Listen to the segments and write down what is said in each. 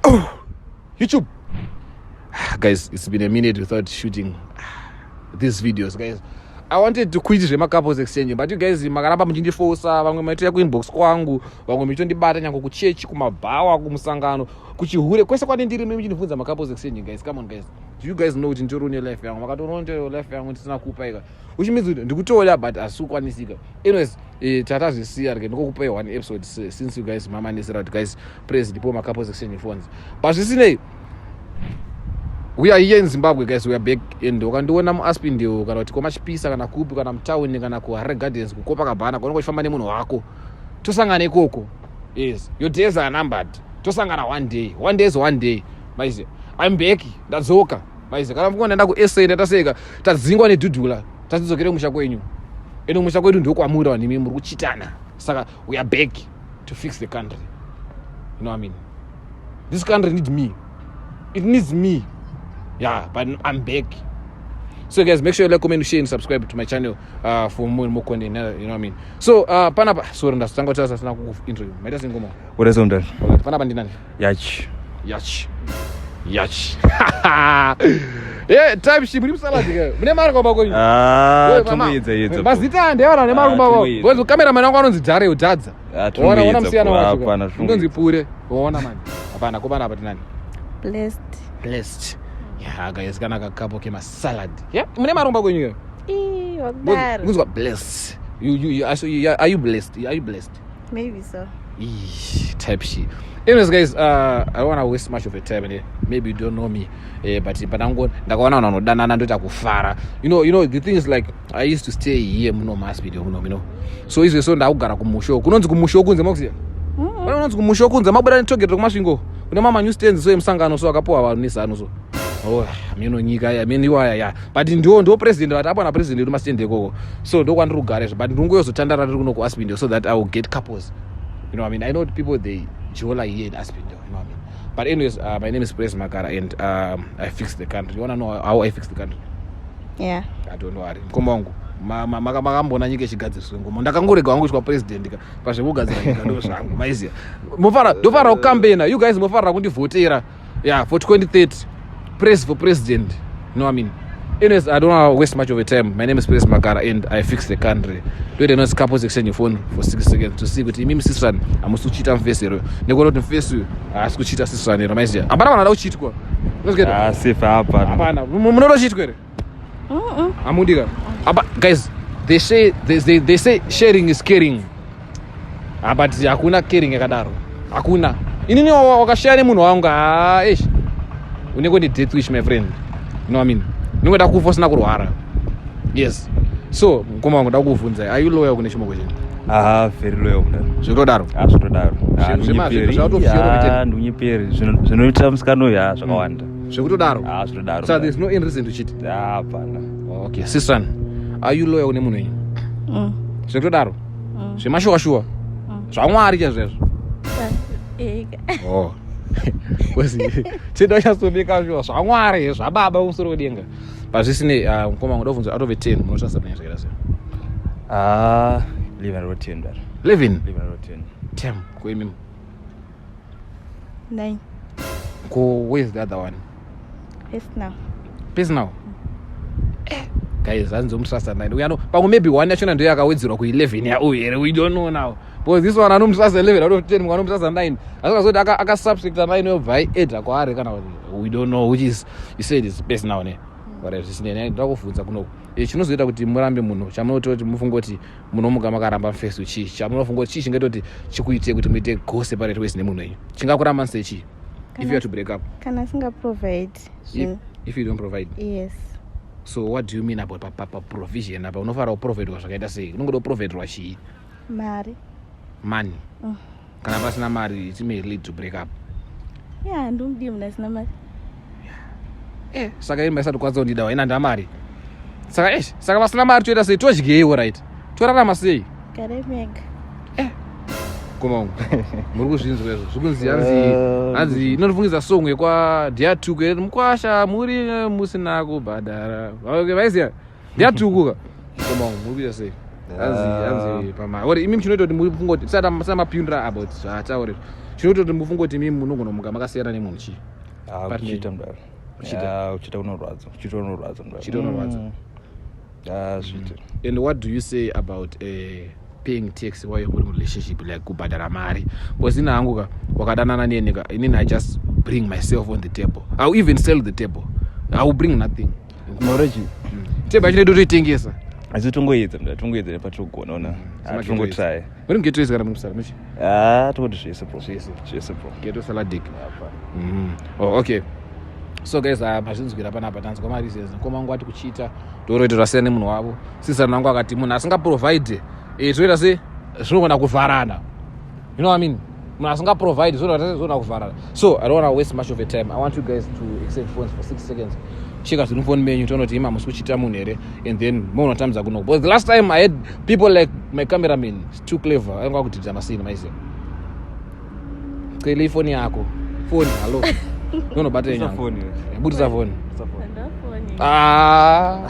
Oh, YouTube. Guys, it's been a minute without shooting these videos, guys. I wanted to quit zvemacouples exchange, but you guys makaramba muchindifosa. Vamwe maitoya kuinbox kwangu, vamwe muchitondibata nyange kuchechi, kumabhawa, kumusangano, kuchihure, kwese kwani ndiri muchindibvunza macouples exchange. Guys, come on, guys. Do you guys know kuti nditori une life yangu? Makatoona nditori life yangu ndisina kupa ika, which means kuti ndikutoda, but asi kukwanisika. Anyways, tatazvisiya rege ndikokupai one episode since you guys mamanisira kuti, "Guys, praise ndipo macouples exchange phones." But zvisinei, we are here in Zimbabwe, guys. We are back, and ukandiona muAspindale kana kuti kwaMachipisa kana kupi kana mutauni kana kuHarare Gardens, kuCopacabana, kwaunenge uchifamba nemunhu wako, tosangana ikoko. Yes, your days are numbered. Tosangana one day. One day is one day. Maize, I'm back, ndadzoka. Maize, kana mfunga ndaenda kuSA, ndataseka, tadzingwa nedhudhula, tatidzokere musha kwenyu. Eno musha kwedu ndokwamuri vanhu imi muri kuchitana. Saka we are back to fix the country, you know what I mean? This country need me. It needs me, yeah. But I'm back. So guys, make sure you like, comment, share and subscribe to my channel for more and more content, you know what I mean? So panapa, sorry, ndasitanga kutaura sasina kuintro. Maita sengoma? Uraso mndani. Alright, panapa ndinani? Yachi. Yach yach, yeah, type shit. Muri musalad ke, mune mari kwamba kwenyu? Ah, Wewe, mama, tomuedza edza. Mazita andewana nemari Ah, kumba kwavo. tomuedza. Because cameraman wangu anonzi Dare Dhadza. Ah, Ona, ona tomuedza musiyana po, wacho. hapana, Unonzi tomuedza. Pure. Ona mani, hapana kopana apa tinani? Blessed. Blessed. Yeah, guys, kana kakapo kemasalad. Yeah, mune mari kumba kwenyu ke? Ii, wakudaro. Kunzwa blessed. You, are you blessed? Are you blessed? Maybe so. Eesh, type shit. Anyways, guys, I don't want to waste much of your time, and maybe you don't know me, but panango ndakaona vanhu vanodanana ndoita kufara. You know the thing is, like, I used to stay here muno muHospital muno. So izvo so ndakugara kumusho kunonzi kumusho kunze, makuziya pane unonzi kumusho kunze, mabuda netogetero kuMasvingo kune mama new stands so emusangano so akapuwa vanhu nezano so. Oh, mino nyika ya mini iwaya ya, but ndo president vati apa na president wedu mastand ikoko. So ndokwandiri kugara izvo, but ndingoyozotandara ndiri kuno kuAspindale so that I will get couples, you know what I mean? I know people, they jola here in Aspindale, you know what I mean? But anyways, my name is Praise Makara and I fix the country. You wanna know how I fix the country? Yeah. I don't worry, mukoma wangu. Makambona nyika ichigadziriswa ngoma? Ndakangorega wangu kuitwa president ka pazvekugadzira nyika ndo zvangu. Maiziya, mofara ndofanira kukambena. You guys mofanira kundivhotera, yeah, for 2030, Praise for president, you know what I mean? Anyways, I don't want to waste much of your time. My name is Praise Makara and I fix the country. Ndoita inonzi couples exchange phone for 6 seconds to see kuti imimi sisirani hamusi kuchita mufesi here, nekuona kuti mufesi uyu haasi kuchita sisirani here. Maiziya, hapana vanhu vada kuchitwa. Ah, safe hapana. Hapana, munoda kuchitwa here? Hamudika apa. Guys, they say sharing is caring. Ah, but hakuna caring yakadaro, hakuna. Inini wakashare nemunhu wangu, ha, eish, unenge une death wish, my friend, you know what I mean? Unenge da kufa usina kurwara. Yes. So mukoma wangu, ndakuvhunzai, are you loyal kune chimoko chenyu? Ah, very loyal mndani. Zvekutodaro? Ah, zvitodaro. Ah, Zvautofiyero. Ah, ndiunyeperi. Zvinoita musikana uyu, ah, zvakawanda. Zvekutodaro? Ah, zvitodaro. So there's no any reason to cheat? Ah, hapana. Okay, sister, are you loyal kune munhu wenyu? Mm. Zvekutodaro? Mm. Zvemashuwa shuwa? ZvaMwari chaizvo? Ega. Oh, tenda uchazobeka shuwa zvaMwari, zvababa umusoro wedenga. Pazvisinei, mukoma wangu, ndobvunza, out of a 10 munotrasta mune zvakaita sei? Ah, 11 out of 10 ndaro. 11? 11 out of 10. 10 kuimimi? 9. Ko where's the other one? Yes, now. Personal. Guys, hanzi nine uyano pamwe maybe one yachona ndiyo yakawedzerwa ku11 yauyu here. We don't know now, because this one anomutrasta 11 out of 10, mumwe anomutrasta 9, asi kazoti akasubtracta 9 yobva aiedha kwaari kana kuti we don't know which is. You said is personal, ne? Whatever, zvisinei, ndakuvhunza kunoku. Chinozoita kuti murambe munhu, chamunototi mufunge kuti munomuka makaramba mufesi, chii chamunofunga kuti chii chingaita kuti chikuitei kuti muite go separate ways nemunhu wenyu? Chingakuramba sei chii if you are to break up? Kana asingaprovide zvinhu. If you don't provide? Yes. So what do you mean about paprovision apa? Unofanira kuproviderwa zvakaita sei? Unongoda kuproviderwa chii? Mari. Money? Mm. Kana pasina mari, it may lead to break up? Yeah, ndomudii munhu asina mari? Saka imba isati kwanza kundida waina ndamari. Saka esh, saka vasina mari toita sei? Todyeiwo, right? Torarama sei? Garai mega. Koma muri kuzvinzwa izvo zvikunzi hanzi hanzi inondifungidza song yekwa Ndiyatuku, "Mukwasha muri musina kubhadhara." Okay, vaiziya Ndiyatukuka. Koma muri kuita sei? Hanzi hanzi pama ori imi chinoita kuti mufunga kuti tisati mapindura about zvataura izvo. Chinototi mufungoti mimi munogona muka makasiyana nemunhu chii? Ah, Partner. kuchita mdara. Kuchita. Ah, kuchita kunorwadza, kuchita kunorwadza mdara. Kuchita kunorwadza. Ah, zviite. And what do you say about paying tax while you're in relationship, like kubhadhara mari? Because ina hangu ka wakadanana neni ka, inini I just bring myself on the table. I will even sell the table. I will bring nothing. Marechi. Table yacho ndotoitengesa. Asi tongoedza mdara, tongoedza nepatinogona ona. Ah, tongotry. Muri mugeto isi kana muri musara? Ah, tongoti zvese bro. Zvese. Zvese bro. Ghetto saladic. Apa. Oh, okay. So guys, mazvinzwira panapa, tanzwa mareasons. Mukoma wangu ati kuchita ndoroita zvasiyana nemunhu wavo. Sisana wangu akati munhu asingaprovide, toita se zvinogona kuvharana. You know what I mean? Munhu asingaprovide zvinogona kuvharana. So I don't want to waste much of your time. I want you guys to exchange phones for 6 seconds. Cheka zviri mufoni menyu, toona kuti ima musi kuchita munhu here, and then mounotambidza kuno. Because the last time I had people like my cameraman is too clever. Ainge akudhidha masini maise. Cele ifoni yako. Foni, hallo. Unobata Budisa yenyanga. phone iwe. Budisa foni. Budisa phone. Handina foni. Ah.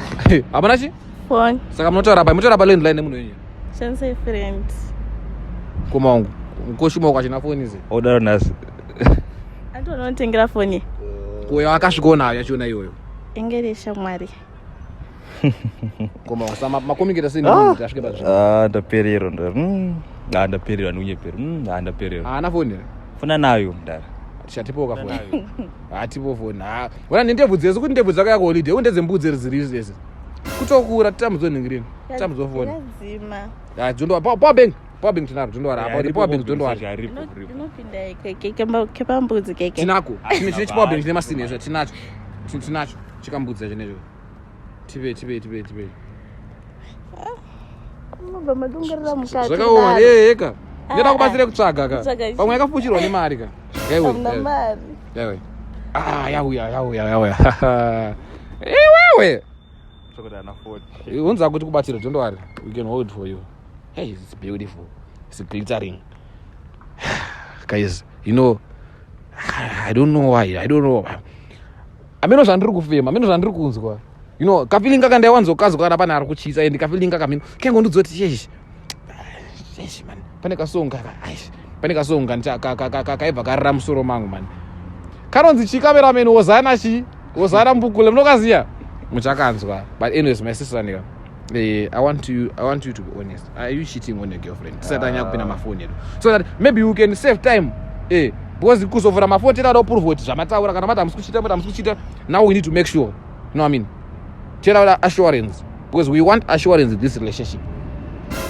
Hapana chi? Foni. Saka munotaura pa, munotaura pa landline nemunhu wenyu. Shandisai friend. Koma wangu. Koshuma kwachina foni izi. Odaro nhasi. Andiona unotengera foni. Kuyo akasvikawo nayo yachona iyoyo. Inge iri shamwari. Koma wangu sama makomiketa sei nemunhu kuti asvike pazvinhu. Ah, ndapererwa mdara. Ah, ndapererwa, ndikunyepera. Ah, ndapererwa. Haana foni here? Fona nayo mdara. Tichatipowo kafoni. Hatipo foni. Ha. Wona nendebvu dzese kuti ndebvu dzako yako holiday, ndedzembudzi dziri dzese. Kutokura titambudzo nhingirini. Titambudzo foni. Yakadzima. Ah, dzondwa power bank. Power bank tinaro dzondwara. Apa power bank dzondwara. Aripo, aripo. Inopinda kepambudzi keke. Tinako. Chine chipower bank chine masini ezvo tinacho. Tinacho. Chikambudza chinecho. Tipe tipe tipe tipe. Unobva madongorera mukati. Zvakaoma. kudaro. Eh, eka. Ndinoda Ah, kubatsira kutsvaga ka. Kutsvaga chii? Pamwe yakafuchirwa nemari ka. Yaiwe. Hamuna mari. Yaiwe. Ah, yauya yauya yauya. Iwewe. Chokuti ana phone. Unza kuti kubatsira, don't worry. We can hold for you. Hey, it's beautiful. It's glittering. Guys, you know, I don't know why. I don't know. Ameno zvandiri kufema, ameno zvandiri kunzwa. You know, kafeeling kaka ndaiwanzokazwa kana pane ari kuchisa, and kafeeling kaka mino kengondiudza kuti shesh. Shesh man. Pane kasong kaka. Aish. Pane kasong kaibva karira musoro mangu man. Kanonzi chi cameraman wozana chi? Wozana mbukule munokaziya? Muchakanzwa. But anyways, my sister nika. I want you to be honest. Are you cheating on your girlfriend? Tisati anyanya kupinda mafoni edu. So that maybe you can save time. Because kuzovhura mafoni tena prove kuti zvamataura kana mati hamusi kuchita, mati hamusi kuchita. Now we need to make sure. You know what I mean? Tena assurance, because we want assurance in this relationship.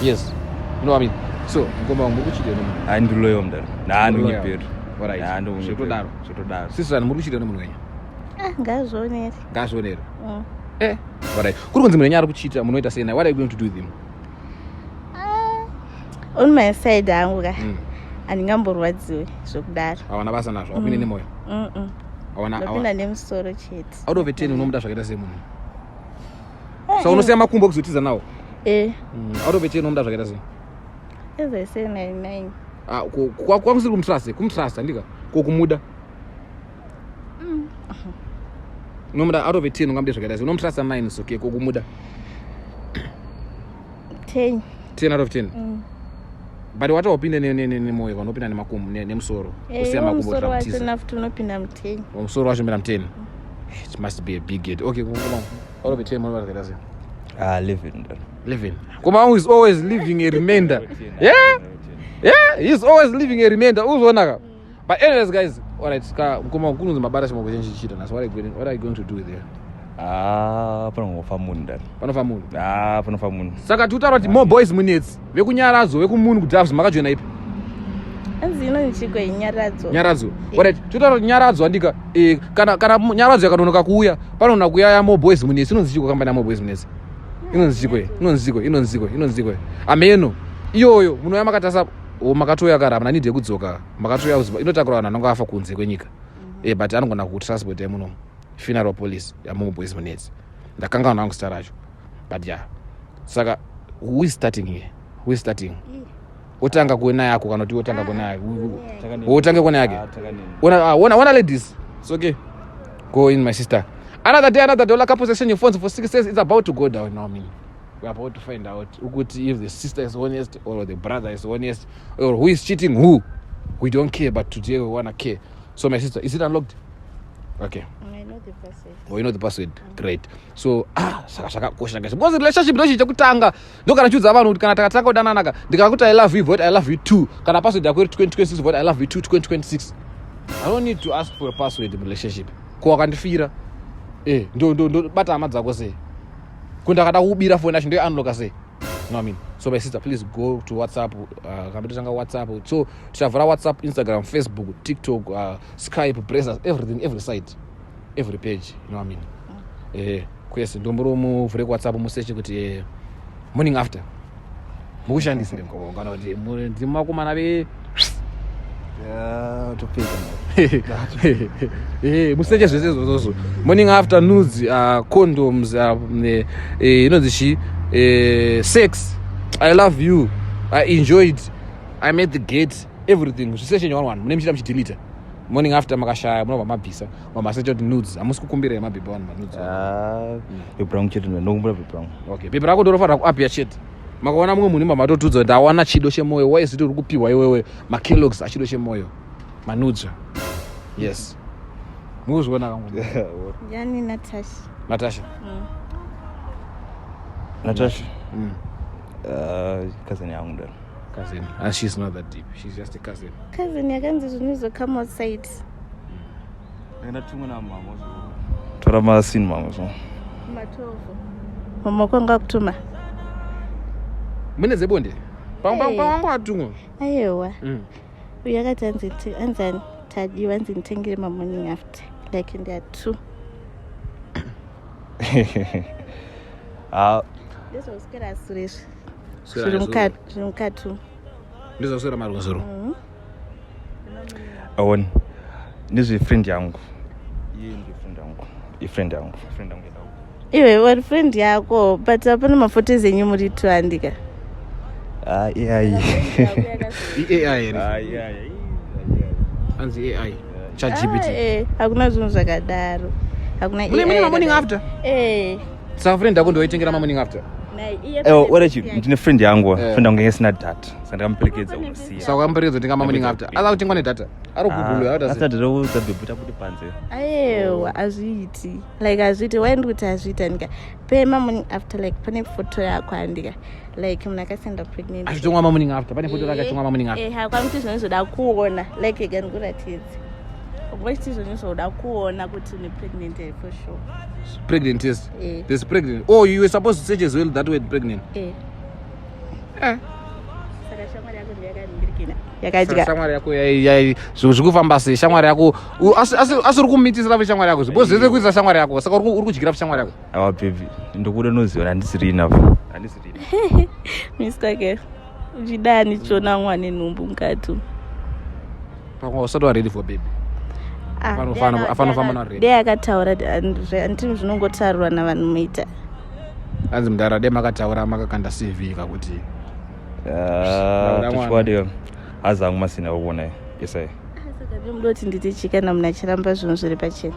Yes. You know what I mean? So, ngoma muri kuchita nemunhu. Ah, ndiloyo mdara. Ah, Muri loyal. ndikunyepera. Alright. Ah, ndikunyepera. Zvotodaro. Zvotodaro. Sister, muri kuchita nemunhu wenyu. Ah, ngazvionere. Ngazvionere. Alright. Kuri kunzi munhu wenyu ari kuchita, munoita sei naye? What are you going to do with him? Ah, on my side hangu ka, handingamborwadziwi zvokudaro. Hawana basa nazvo, hapinde nemoyo. Hawana. Ndopinda nemusoro chete. Out of a 10 unomuda zvakaita sei munhu? So unosiya makumbo kuzotiza nawo. Eh, Out of a 10 unomuda zvakaita sei? As I say, 99. Ah, kwakusiri kumutrust, kumutrust handika. Ko kumuda? Unomuda out of a 10 ungamude zvakaita sei? Unomutrust 9 is okay, ko kumuda? 10. 10 out of 10. But wati waupinde nemoyo kana unopinda nemakumbo nemusoro. Eh, Usiya iwo makumbo musoro wacho kutiza. nafuti unopinda mu10. Musoro wacho unopinda mu10. It must be a big head. Okay, koma out of a 10 unomuda zvakaita sei? Ah, 11 mdara. 11. Koma is always leaving a remainder. Yeah, he's always leaving a remainder. Uzonaka. But anyways, guys, all right, ka mukoma kunonzi mabata chimoko chenchichita nhasi. What are you going to do there? Ah, panongofa munhu mdara. Panofa munhu. Ah, panofa munhu. Saka tikutaura kuti more boys munetsi vekunyaradzo vekumunhu kuDoves makajoina ipi? Anzi inonzi chiko inyaradzo. Nyaradzo. Alright, tikutaura kuti nyaradzo andika, kana nyaradzo yakanonoka kuuya, panoona kuuya ya more boys munetsi. Inonzi chiko kambani ya more boys munetsi? Inonzi chiko iyi? Inonzi chiko? Inonzi chiko? Inonzi chiko? Ameno. Iyoyo munouya makatasa o makatouya kare, hamuna need yekudzoka, makatouya inotakura vanhu vanonga vafa kunze kwenyika. But anogona kutransport munomu funeral police yamore boys munetsi. Ndakanga vanhu zita racho, but yeah, saka who is starting here? Who is starting? Wotanga kuona yako kana kuti wotanga kuona yako? Wotange kuona yake. Ah, taka nini. Ona, ah, ona, ona ladies. It's okay. Go in, my sister. Another day, another dollar. Couples exchanging phones for 6 days. It's about to go down now. I mean, we're about to find out ukuthi if the sister is honest or the brother is honest or who is cheating who. We don't care, but today we wanna care. So my sister, is it unlocked? Okay. I know the password. Oh, you know the password. Great. So, ah, saka zvakakosha guys. Because relationship ndo chinhu chekutanga. Ndokana chiudza vanhu kuti kana takatanga kudanana ka, ndikakuti I love you, vote I love you too. Kana password yako iri 2026, vote I love you too 2026. I don't need to ask for a password in relationship. Ko wakandifira. Eh, ndo ndo ndo bata hama dzako sei. Ko ndakada kukubira phone yacho ndoyi unlocka sei. You know what I mean? So my sister, please go to WhatsApp. Kambitotanga WhatsApp. So tichavhura WhatsApp, Instagram, Facebook, TikTok, Skype, Brazzers, everything, every site, every page. You know what I mean? Eh, kwese ndomboro muvhure kuWhatsApp museche kuti morning after. Mukushandisire mukoma kana kuti ndimi makomana ve Topfeka. Museche zvese izvozvozvo, morning after, nudes, condoms, inonzi chi, sex, I love you, I enjoyed, I made the gate, everything. Zviseche one one mune muchiita muchidelita morning after. Makashaya munobva mabvisa, mamasecha kuti nudes. Hamusi kukumbira yemabhebhi vanhu manudes? Bhebhi rangu chete, ndokumbira bhebhi rangu. Okay, bhebhi rako ndorofanira kuapia chete. Makaona mumwe munhu imba matotudza kuti ndawana chido chemwoyo, waiziti uri kupiwa iwewe maKellogg's achido chemwoyo manudes. Yes, mukuzviona kangu? Yani Natasha. Natasha. Natasha. Cousin yangu ndaro. Cousin, and she's not that deep, she's just a cousin. Cousin yakanzi zvinozo come outside. Ndatumwa namama, tora masini mama so. Matovo. Mama kwanga kutuma. Mune dzebonde. Hey. Pamwe atumwa. Aiwa. Uyu akati anzi anzi Tadiwa anzi nditengere mamorning after. Like there are two. Ah. Ndezvakuswera sure izvi. Zviri mukati, zviri mukati. Ndezvakuswera marozoro. Aoni ndezvefriend yangu, iye ndefriend yangu, ifriend yangu, friend yangu yenda. Iwe uri friend yako, but hapana mafotos enyu muri two, andika. Ah, AI. IAI here? Ah, AI. Anzi AI, ChatGPT. Ah, hakuna zvinhu zvakadaro, hakuna. Mune AI mamorning yakadaro. after? Eh. Saka friend yako ndoitengera mamorning after? Naye iye Warachi, ndine friend yangu. Eh. Friend yangu isina data, saka ndakamuperekedza kusiya. Saka wakamuperekedza kutenga mamorning after, aza kutengwa nedata ari kugoogle? Asina data, udza bhebhi tabude panze. Aiwa, hazviiti, like hazviiti. Waendi kuti hazviiti, andika pema morning after, like pane foto yako, andika, like munhu akasenda pregnant. Achitongwa mamorning after, pane foto rake achitongwa mamorning after. Eh, hakwamuti zvinhu zvoda kuona, like ega ndikuratidze ukuti zvinhu zvoda kuona kuti une pregnant here for sure. Pregnant test? Eh. There's pregnant. Oh, you were supposed to search as well that word pregnant. Eh. Eh. Saka shamwari yako ndiyakandirikina yakadya. Shamwari yako zvikufamba sei? Shamwari yako asi uri kumitisira shamwari yako because zvese kuitira shamwari yako, saka uri kudyira shamwari yako. Awa bhebhi, ndokuda unoziva handisiri enough, handisiri enough. Miswake uchidani chiona mwane nhumbu mukati. Pamwe usati wa ready for baby. Ah, Afanofamba na ready. Dei akataura, anditi zvinongotaurwa navanhu muita. Anzi mudhara, dai makataura makakanda CV kakuti Ah, Ndakuda mwana. tochikwadi hazangu masina kuona isai. Saka ndomuda kuti nditi chii kana munhu achiramba zvinhu zviri pachena?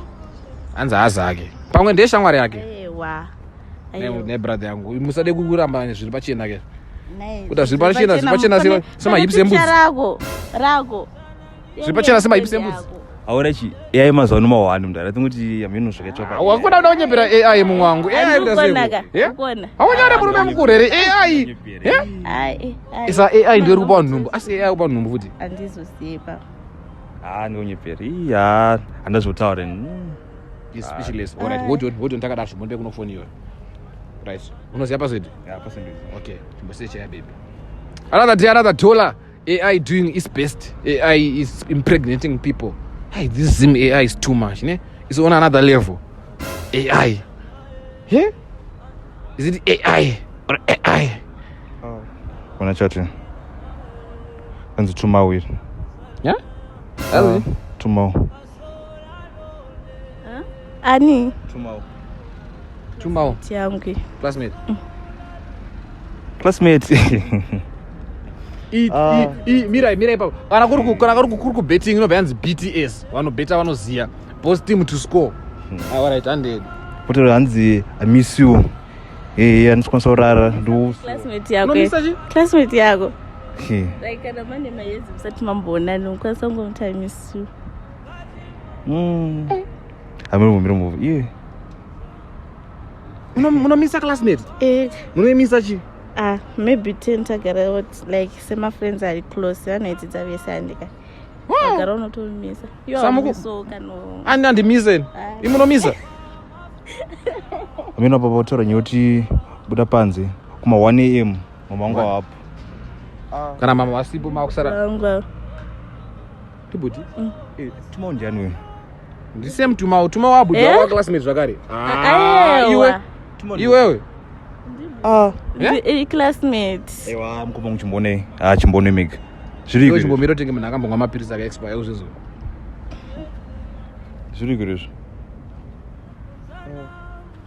Anzi hazi ake, pamwe ndeye shamwari yake. Aiwa. Nebrother yangu, musade kuramba zviri pachena ke. Naye, Kuda zviri pachena, zviri pachena semahips embudzi. Rako rako. Zviri pachena semahips embudzi. Aurachi AI mazuva ano mahwani mudhara, tinguti hameno zvakaitwa. Wakuda kuda kunyepera AI mumwe wangu, AI. Andikuonaka, ukuona. Haunyare murume mukuru here AI? Eh? Ai, ai. Isa AI ndiyo iri kupa vanhu nhumbu, asi AI kupa vanhu nhumbu futi? Handizoziva. Ha, ndikunyepera iya, handazvotaura. Is speechless. Alright, hold on, hold on. Takadaro zvimbo kunofoni iyoyo, right? Unoziva password? Okay, chimbosecha ya baby. Another day, another dollar. AI doing its best. AI is impregnating people. Hey, this Zim AI is too much, ne? It's on another level. AI, yeah. Is it AI or AI? Ona chati anzi tumawiri. Yeah. Tumau. Ani? Tumau. Tumao. Tiyangu. Classmate. Classmate. Ah. Mirai, mirai ipapo. Kana kuri kubetting inobva yanzi BTS. Vanobheta vanoziva, both team to score. Ah, alright, 100. Potero hanzi I miss you, ee, handisi kwanisa kurara. Classmate yako. Unomisa chi? Classmate yako. Like kana mane mayezi musati mamboonani, unokwanisa kungomuti "I miss you." Amiromo miromo iye. Munomisa classmate? Eh. Munoimisa chi? Ah, maybe 10 tagara what, like semafriends ari close, vanoitidza vese, andika vagara unotomisa. Iwo kano. Ani andimise? Ah. Imunomisa? Amene papa utaura nyaya kuti buda panze kuma 1 am, mama wangu awapo. Kana mama wasipo, makusara. Vangu. Tibuti. Tuma ndiani uyu? Ndisame tumao, tuma wabuda. Eh? Wa classmate zvakare. Ah, iwe. Aiwa. Iwewe. Ah. Eh? Classmate. Aiwa, mukoma wangu, chimbonei, ah, chimbonei mega zviri Iwe iko. chimbomira, utenge munhu akambomwa mapirisi akaexpire uzvizvo. Zviri iko izvo.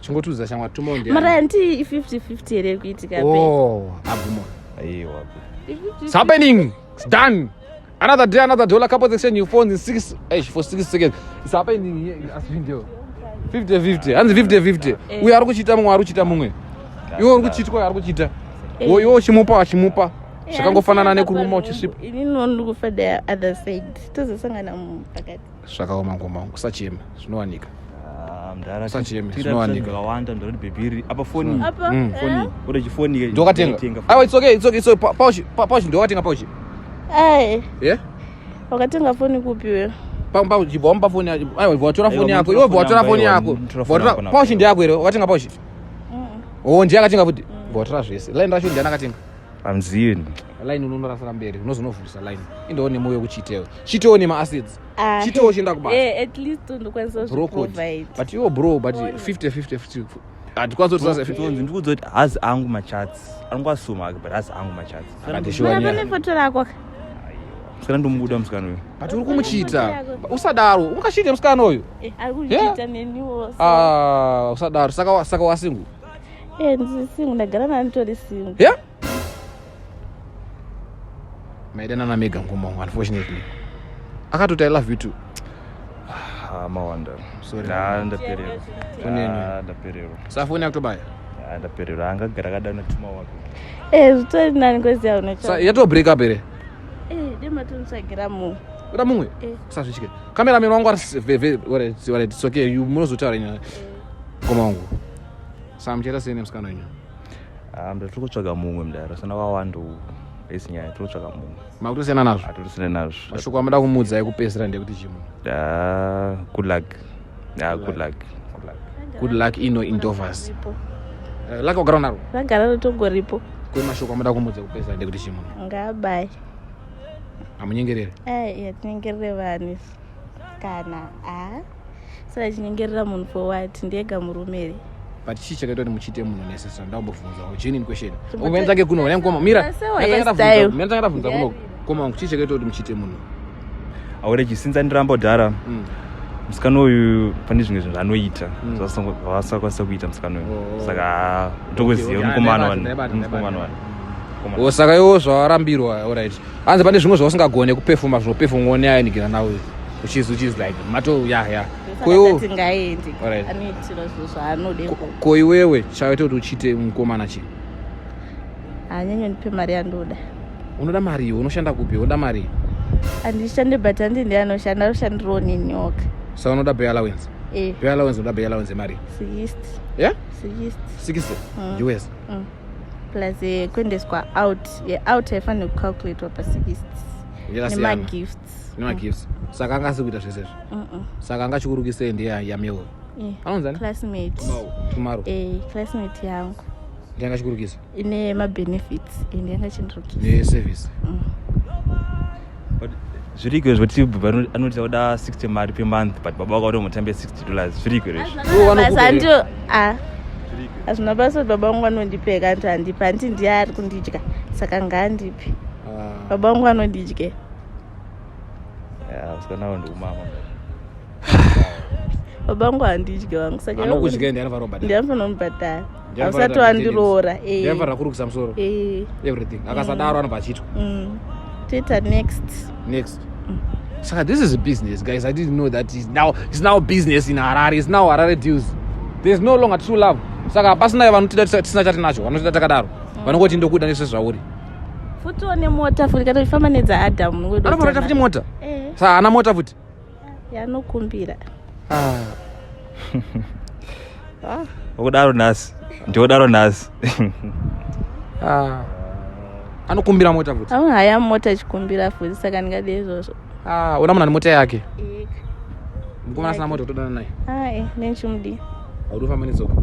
Chingotiudza shamwa, tuma. Mara handi i50-50 here kuitika pe? Oh, abvuma. Aiwa. It's happening. It's done. Another day, another dollar. Couples exchange your phones in six, eh, for 6 seconds. It's happening here in Asvindale. 50 50. Hanzi 50 50. Eh. Uyo ari kuchita mumwe, ari kuchita mumwe. Iwe uri kuchitwa, ari kuchita. Eh. Iwe uchimupa, achimupa. Zvakangofanana nekuruma uchisvipa. Inini ndikufa the other side, tozosangana pakati. Zvakaoma, ngoma, usachema. Zvinowanika. Ah, mudhara. Usacheme, zvinowanika. Zvakawanda, mudhara, kuti bhebhiri apa foni. Apa. Foni uri chifoni. Ndokatenga. Aiwa, it's okay, it's okay. So pouch, pouch ndokatenga pouch. Ai. Yeah? Wakatenga foni kupi wewe? Pamba chibva wamupa foni yacho. Aiwa, bva watora Aiwa, foni yako. mutora Iwe bva foni watora yangu, foni aiwa, yako. mutora Bva foni watora yangu. pouch ndeyako here? Wakatenga pouch? Oh, ndiye akatenga futi. Bva watora zvese. Line racho ndiani akatenga? Amzivi. Line unonorasira mberi, unozonovhurisa line. Indowo nemoyo wekuchitewo. Chitewo nemaacids. Ah. Chitewo chienda kubasa. Eh, at least ndokwanisa Bro code. kuzviprovide. But iwo bro, but 50 50 50. Hatikwanisi kuti sasa 50. Ndikuudza kuti hazi angu machats anongoasuma ake, but hazi angu machats. Akandishuwa Mara nyaya. pane foto rako ka? Musikana ndomubuda, musikana uyu. But uri kumuchita. Usadaro. Ungachite musikana uyu. Eh, ari kuchiita neniwo so. Ah, usadaro. Saka wasingle. Eh, ndiri single, ndagara nanitori single. Yeah? Maidanana mega, ngoma, unfortunately. Akatoti "I love you too." Ah, mawanda. Sorry. Ah, ndapererwa. Foni yenyu. Ah, ndapererwa. Sa foni yakutobaya. Ah, ndapererwa, angagara akadaro natuma wake. Eh, zvitori nani kweziya Sa unocha. yato break up here. Eh, dematonitsvagira mu. Uda mumwe? Eh. Usazvitye. Cameraman wangu ari alright, alright, it's okay. You munozotaura nyaya. Ngoma wangu. Sa muchaita sei nemusikana wenyu? Ah, mnda, tiri kutsvaga mumwe, mudaro sana wawanda aisi nyaya, tiri kutsvaga mumwe. Makutosiyana nazvo. Hatorisina nazvo. Mashoko amuda kumuudza ekupedzisira ndekuti chimwe. Ah, good luck. Ah, good luck, good luck. Good luck ino indovers. Ripo. Luck wagara naro. Ragara ritongoripo. Kwe mashoko amuda kumuudza ekupedzisira ndekuti chimwe. Ngabai. Amunyengerere. Ai, yatinyengerere vanhu isu. Kana a saka chinyengerera munhu for what? Ndiyega murume here? But chii chakaita kuti muchiite munhu necessary? Ndambobvunza genuine question. Chimbote- Umendange kuno ne ngoma mira. Sewa hairstyle. Mira, ndabvunza kuno koma wangu, chii chakaita kuti muchiite munhu? Aure chisinza ndiramba kudhara. Musikana uyu pane zvimwe zvinhu zvaanoita zvavasakwanisa kuita musikana uyu. Oh. Saka tokuziva Okay, mukomana ndaibata, wani. ndaibata, Mukomana ndaibata. wani. O, saka iwo zvawarambirwa, alright, hanzi pane zvimwe zvausingagone kupefuma, zvinopefumwa neayanikira nawe, which is like mato ya koiwo. Saka ngaende. Alright. Anoitira zvinhu zvaanoda ikoko. Ko iwewe chaita kuti uchiite mukomana chii? Haanyanye ndipe mari yandoda. Unoda mari iwe? Unoshanda kupi? Unoda mari? Handishande, but handi ndiye anoshanda, anoshandirawo nenyoka. Saka unoda pay allowance? Eh. Pay allowance, unoda pay allowance yemari? 60. Yeah. 60. 60 US? Plus kuendeswa out, yeout haifaniri kucalculatwa pa60. Yakasiyana. Nemagifts. Nemagifts. Saka anga asi kuita zvese izvi? Mm-mm. Saka anga chikurukisei ndiye yamewo? Eh, Anonzani? Classmate. Tomorrow. Eh, classmate yangu. Ndiye anga chikurukisa? Ine mabenefits, ende yanga chindurukisa. Neservice. But zviriko izvo kuti anoti auda 60 mari per month, but baba vako vatomutambe $60, zviriko izvo? Ivo vanokupa Basa here? andiyo, a hazvina basa kuti baba vangu vanondipeka anti handipi, hanti ndiye ari kundidya, saka ngaandipi. Ah. Baba vangu vanondidye. Ya, musikana wavo ndikumama. Baba vangu handidye vangu, saka Anokudya ndiye anofanira kubhadhara. ndiye anofanira kumubhadhara. Ndiye anofanira Hausati kuita wandiroora. maintenance. Ndiye anofanira kurukisa musoro. Eh. Everything. Akasadaro anobva achiitwa. Toita next. Next. Saka this is a business, guys. I didn't know that it's now business in Harare. It's now Harare deals. There's no longer true love. Saka pasina vanotida tisina chatinacho, vanotida takadaro, vanongoti ndokuda nesezvauri. Futiwo nemota futi kana uchifamba nedzaAdamu. Anofanira futi mota. Eh. Sa haana mota futi. Yanokumbira. Ah. Wakudaro nhasi, ndiwodaro nhasi. Ah. Anokumbira mota futi. Haya mota achikumbira futi, saka ndingade izvozvo. Ah, una munhu ane mota yake. Mukomana asina mota kutodana naye. Ai, nenchimudi. Haudi kufamba netsoka.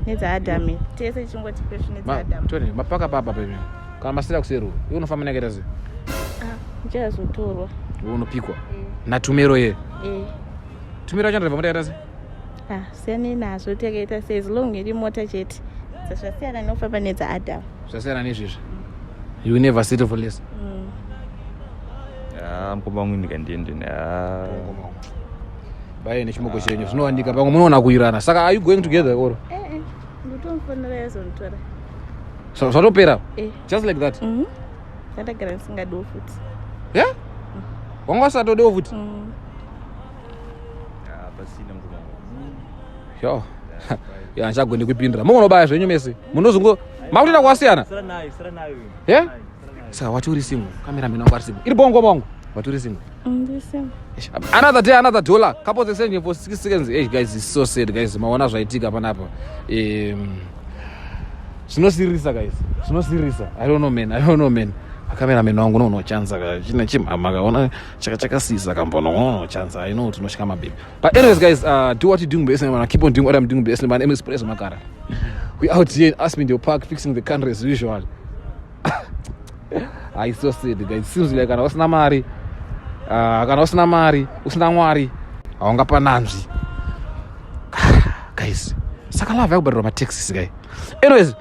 Nedzaadamu tese chingoti peshu nedzaAdamu. Tony, mapaka papa pepe. Kana masira kuseru, iwe unofamba nakaita sei? Ndichazotorwa. Iwe unopikwa. Natumero ye. Eh. Tumero yacho ndobva mota yakaita sei? Ah, siyanei nazvo, takaita sei, as long iri mota chete. Zvasiyana nokufamba nedzaAdamu. Zvasiyana nezvizvi. You never settle for less. Ah, mukoma wangu, ndikandiende. Ah. Baye nechimoko chenyu zvinowanika pamwe munoona kuirana. Saka are you going together or? Eh, ndotomufonera yazonditora. Zvatopera. Eh. Just like that. Ndandagara ndisingadiwo futi. Yeah? Wanga usatodewo futi. Ah, pasina, mukoma wangu. Yo. Ya, handichagoni kuipindura. Mungonobaya zvenyu mese. Munozongo makutoenda kwasiyana. Sara nayo, sara nayo. Yeah? Saka wati uri single. Cameraman wangu ari single. Iri bongo wangu. Wati uri single. Ndisi. Another day, another dollar. Couples exchanging for 60 seconds. Hey guys, it's so sad, guys. Maona zvaitika panapa. Zvinosiririsa guys, zvinosiririsa. I don't know, man, I don't know, man. Cameraman wangu unonochanza ka chine chimhama kaona chakasisa kambono unonochanza. I know kuti unosvika mababy, but anyways guys, do what you doing best, man. Keep on doing what I'm doing best. My name is Praise Makara. We out here in Aspindale Park fixing the country as usual. Ah, it's so sad, guys. It seems like kana usina mari, kana usina mari, usina Mwari, haungapananzvi guys. Saka love yakubhadharwa mataxis, guy. Anyways,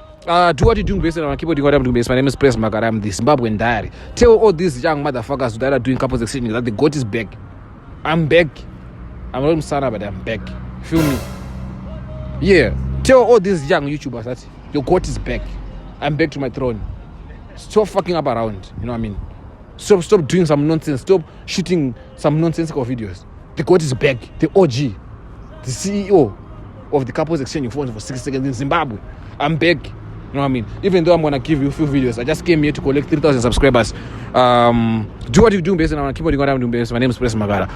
do what you doing best and keep on doing what I'm doing best. My name is Praise Makara. I'm the Zimbabwean Diary. Tell all these young motherfuckers that are doing couples exchanging that the goat is back. I'm back. I'm not Musana, but I'm back. Feel me? Yeah. Tell all these young YouTubers that your goat is back. I'm back to my throne. Stop fucking up around. You know what I mean? Stop doing some nonsense. Stop shooting some nonsensical videos. The goat is back. The OG, the CEO of the couples exchanging phones for 6 seconds in Zimbabwe. I'm back. You know what I mean? Even though I'm gonna give you a few videos, I just came here to collect 3,000 subscribers. Do what you do best, and I wanna keep on doing what I'm doing best. My name is Praise Magara.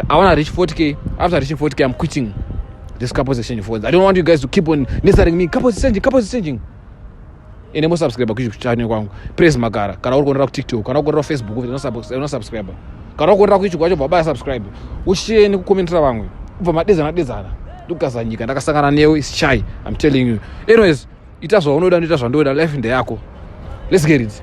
I wanna reach 40K. After reaching 40K, I'm quitting this couples exchanging phones. I don't want you guys to keep on nestering me. Couples exchanging, couples exchanging. Ende musubscribe kuYouTube channel kwangu, Praise Magara. Kana uri kuonera kuTikTok, kana uri kuonera kuFacebook, unosubscribe. Kana uri kuonera kuYouTube kwacho, bva subscribe, ushare nekucommentera vamwe, ubva madedzana dedzana, ndikugaza nyika. Ndakasangana newe is chai, I'm telling you. Anyways, ita zvaunoda, ndoita zvandoda. Life ndeyako. Let's get it.